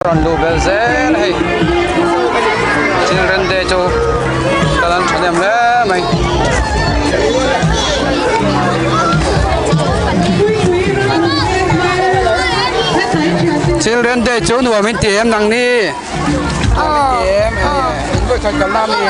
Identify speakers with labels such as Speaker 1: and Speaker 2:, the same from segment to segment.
Speaker 1: Rawn luh belh zel hei children day chu kal an thahnem hle mai. Children day chu nuam in ti em nang ni nuam in ti em in vawi khat kalna ami.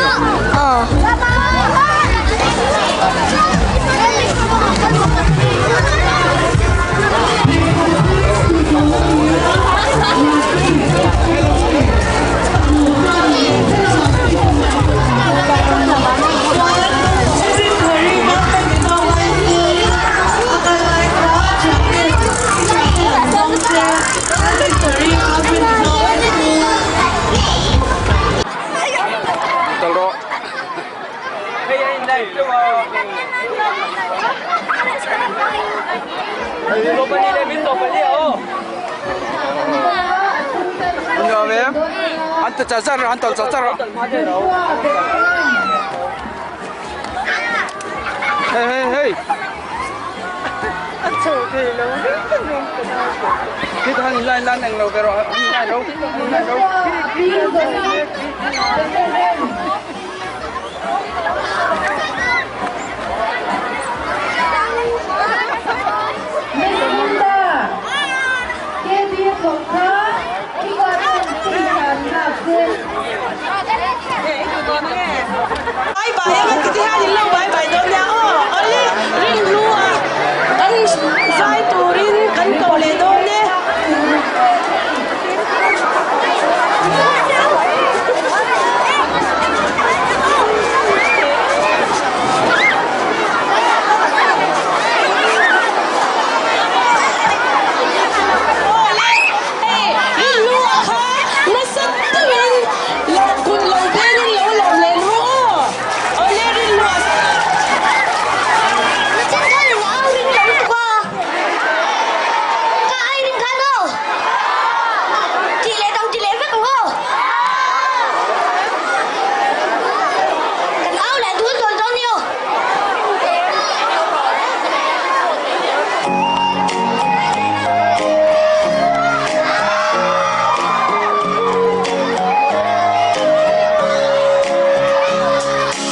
Speaker 1: An ti char char an tawlh char char hei hei hei khi thằng lan lan anh lâu về rồi anh đâu anh đâu.
Speaker 2: Bye bye anga ti hian in lo bye bye dawn nia aw awle rinhlu a kan zai turin kan ko leh dawn e. Awle hei rinhlu a kha nasa deuhin lo kut lo bengin lo lawm leh lu aw awle rinhlu a.
Speaker 3: Ka ai ring khan aw. Tih leh dang ti leh vek ang aw. Kan au leh dul dawn dawn ni aw.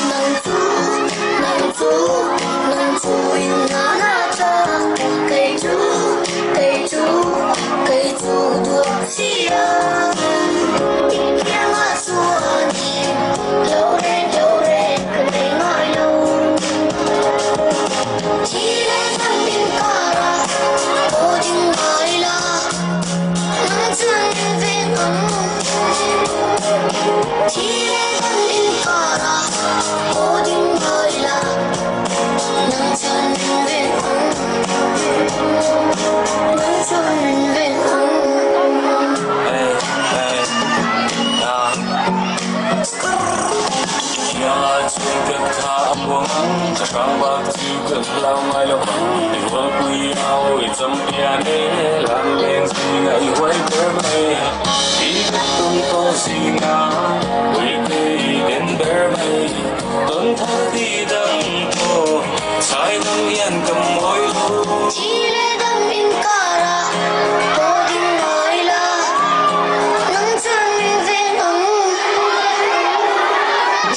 Speaker 3: Nang chu, nang chu, nang chu in na na cha kei chu, kei chu, kei chu duak chia Kianga chuanin lo reng lo reng ka nei ngai lo Thi leh dam inkara aw ding ngai la Nang chuan min veng ang Thi leh dam inkara aw ding ngai la Nang chuan min veng ang Nang chuan min veng ang. Thi leh dam inkara pawh ding ngai la, nang chuan min ven ang.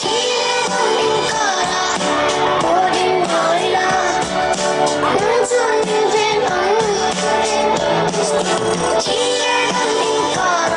Speaker 3: Thi leh dam inkara pawh ding ngai la, nang chuan min ven ang. Thi leh dam inkara.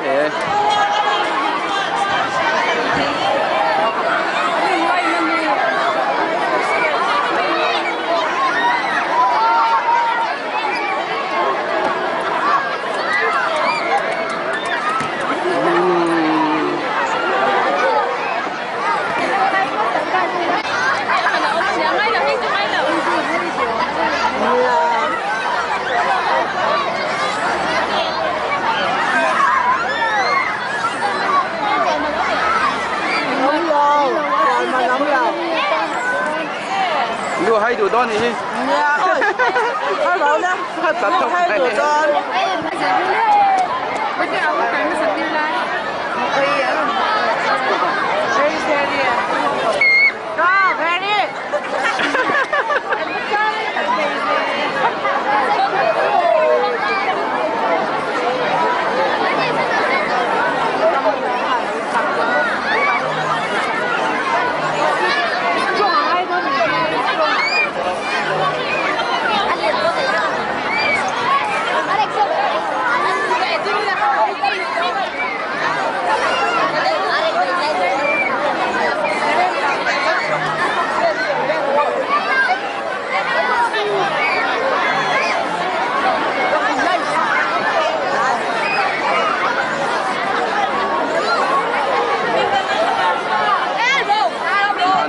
Speaker 1: thei e. Lu hai duh dawn nih hi.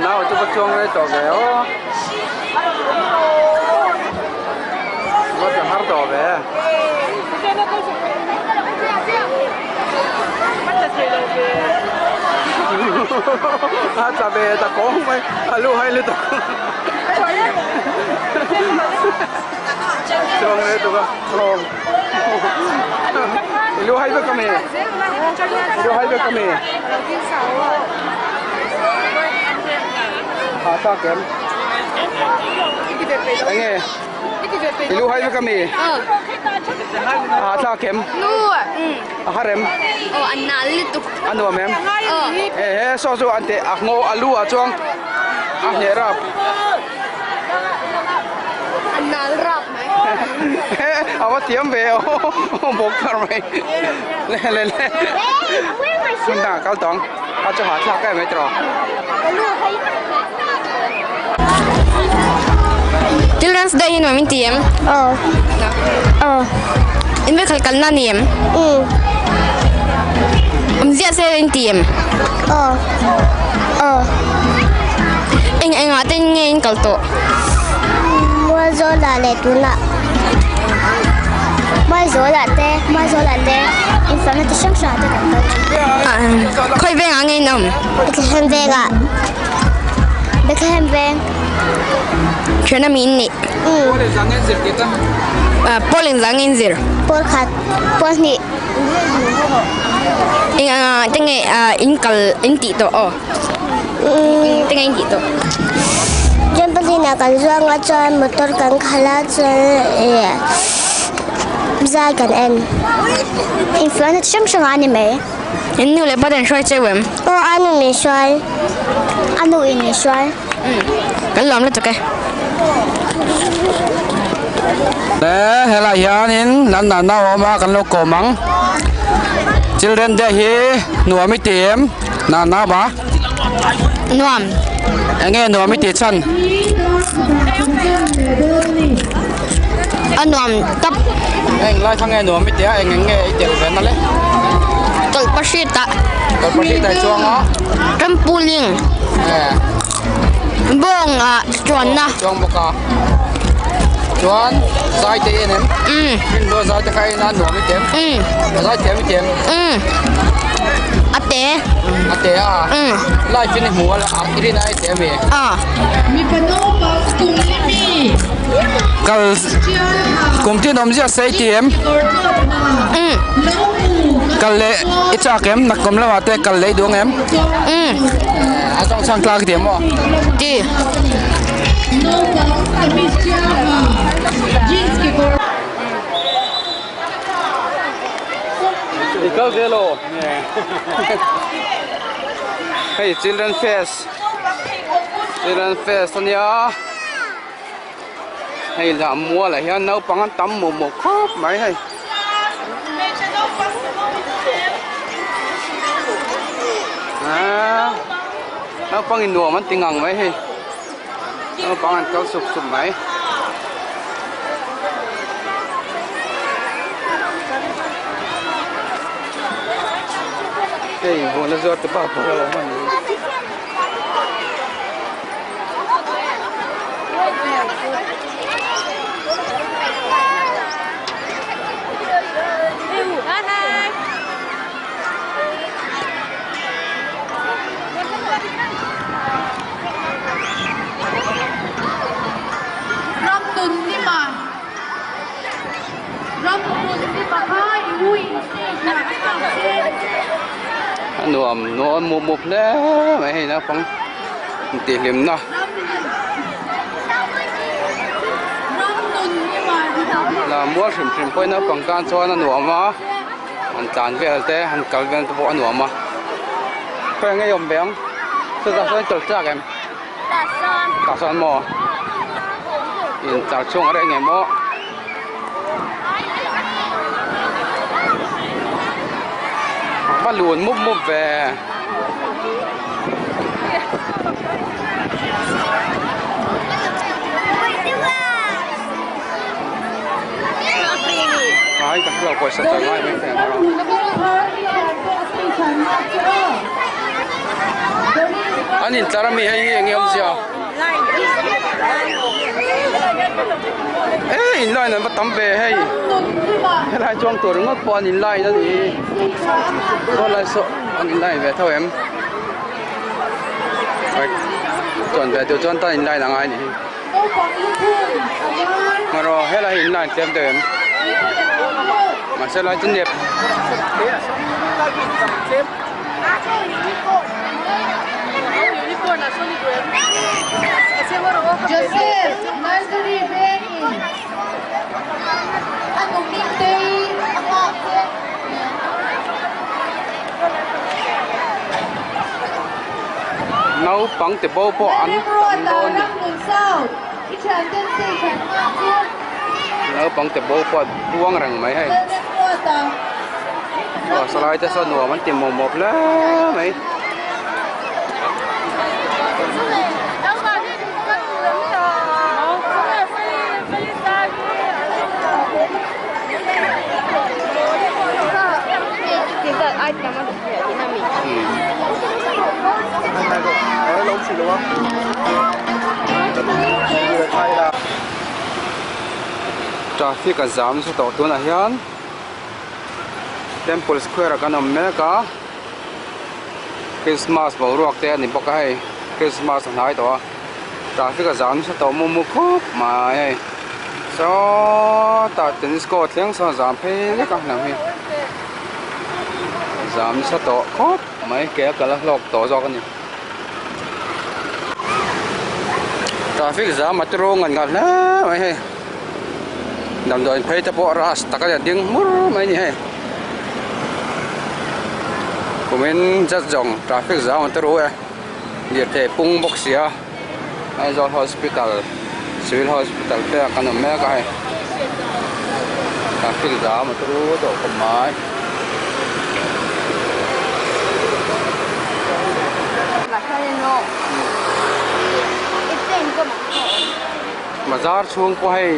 Speaker 1: Nau chu va chuang rei tawh ve aw. Va tla har tawh ve. A tla ve ta kawng mai a lu hai lutuk. Chuang rei tuk a hlawm. I lu hai vek a mi? I lu hai vek a mi? A tak em? Enge? I lu hai vek a mi? A thlak em? A har em? A nuam em? E he saw chu an teh a ngaw a lu ah chuan a hneh rap. A va thiam ve aw bawk thar mai le le le hmun dangah kal tawng a chu hahthlak em mai tawh.
Speaker 4: Children's Day hi nuam in ti em?
Speaker 3: Aw. Aw.
Speaker 4: In veikhal kalna a ni em?
Speaker 3: Um.
Speaker 4: Awmzia se in ti em?
Speaker 3: Aw. Aw.
Speaker 4: Eng engah te nge in kal tawh?
Speaker 3: Mualzawlah leh tunah Mualzawlah te Mualzawlah te infamna te hrang hrangah te kan kal thin.
Speaker 4: Khawi vengah nge in awm?
Speaker 3: Bethlehem vengah. Bethlehem veng.
Speaker 4: Thian ami in nih?
Speaker 3: Um.
Speaker 4: Pawl engzah nge in zir?
Speaker 3: Pawl khat, pawl hnih.
Speaker 4: Eng anga te nge in kal in tih tawh aw? Eng te nge in tih tawh?
Speaker 3: Trampoline ah kan zuang a chuan motor kan khalh a chuan ih zai kan en. Influencer chi hrang hrang a ni mai.
Speaker 4: In nu leh pa te an hruai cheu em?
Speaker 3: Aw a nu min hruai. A nu in min hruai.
Speaker 4: Kan lawm lutuk e.
Speaker 1: Le helai hianin lan dan a awm a kan lo kawm ang children day hi nuam i ti em nana ba
Speaker 4: nuam
Speaker 1: enge nuam i tih chhan
Speaker 4: a nuam tap
Speaker 1: eng lai kha nge nuam i tia eng eng nge i tel ve na le
Speaker 4: tawlhpahrit ah
Speaker 1: tawlhpahrit ah i chuang a
Speaker 4: trampoline bawng ah chuanna
Speaker 1: chuang bawk a chuan zai te en em rinhlua zai te kha en a nuam i ti em a zai thiam i ti em
Speaker 4: a te
Speaker 1: a te a live in i hmu a i rin a i ti em i kal kum tin awm ziah se i ti em kal leh i chak em nakawm lamah te kal leh i duh ang em. A zawng chhang tlak i ti em aw?
Speaker 4: Ti.
Speaker 1: I kal zel aw. Hei children fest children fest ania hei lah mual ah hian naupang an tam mawh mawh khawp mai hei. Aaa naupang in nuam an ti ngang mai hei naupang an kal sup sup mai. Hei invuahna zuar te pa pawh a awm a ni. A nuam nuam mup mup hle mai hei naupang intihhlimna. La mual hrim hrim pawhin naupang tan chuan a nuam a han tlan vel te han kal vel te pawh a nuam a khawi nge i awm ve ang chutah sawn tawlh chak em tah sawn maw intlar chhung a reh ngei maw. Va lun mup mup ve. Ai ka hlo pawisa chawi ngai mai thei ang rawh. An intlar ami hei hi enge awmzia? E in line an va tam ve hei helai chuang tur ringawt pawh an in line a ni saw lai saw an in line ve tho em chuan ve tur chuan tan in line a ngai a ni hi marawh helai hi in line tlem deuh em mahse lai chu nep. Naupang te bo pawh an tam dawn a ni. Naupang te bo pawh an buang reng mai hei. Aw salai te sawn nuam an ti mawp mawp hle mai. Traffic a zam nasa tawh tunah hian. Temple square ah kan awm mek a Christmas boruak te a ni bawk a hei Christmas a hnai tawh a traffic a zam nasa tawh mu mu khawp mai hei sawtah tennis court thleng sawn a zam phei vek a hnam hi zam nasa tawh khawp mai ke a kal a hlawk tawh zawk a ni traffic zam a turu ngan ngan hle mai hei. Damdawiin phei te pawh ras tak a ding hmur mai a ni hei kumin zet zawng traffic zam ang te ru e lirthei pung bawk si a Aizawl hospital civil hospital te ah kan awm mek a hei traffic zam a turu tawh khawp mai. Bazar chhung pawh hei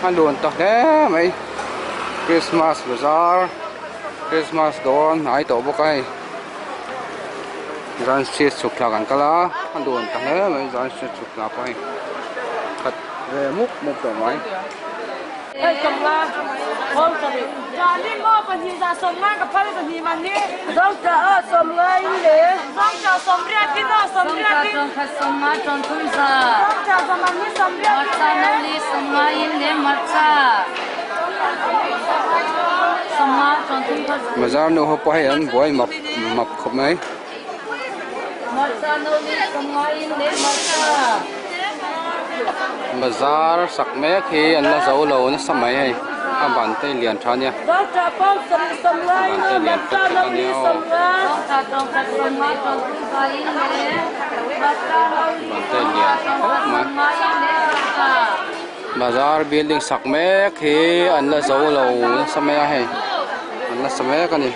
Speaker 1: a luan ta hle mai Christmas bazar Christmas dawn hnai tawh bawk a hei zan street chhuk thla kan kal a a luan ta hle mai zan street chhuk thla pawh hei khat ve mup mup tawh mai. Bazar nu ho pawh hei an buai map map khawp mai. Bazar sak mek hi an la zo lo nasa mai hei a ban te lian tha ania a ban te lian tak tak ania aw ban te lian tha khawp mai bazar building sak mek hi an la zo lo nasa mai a hei. nasa mek a ni.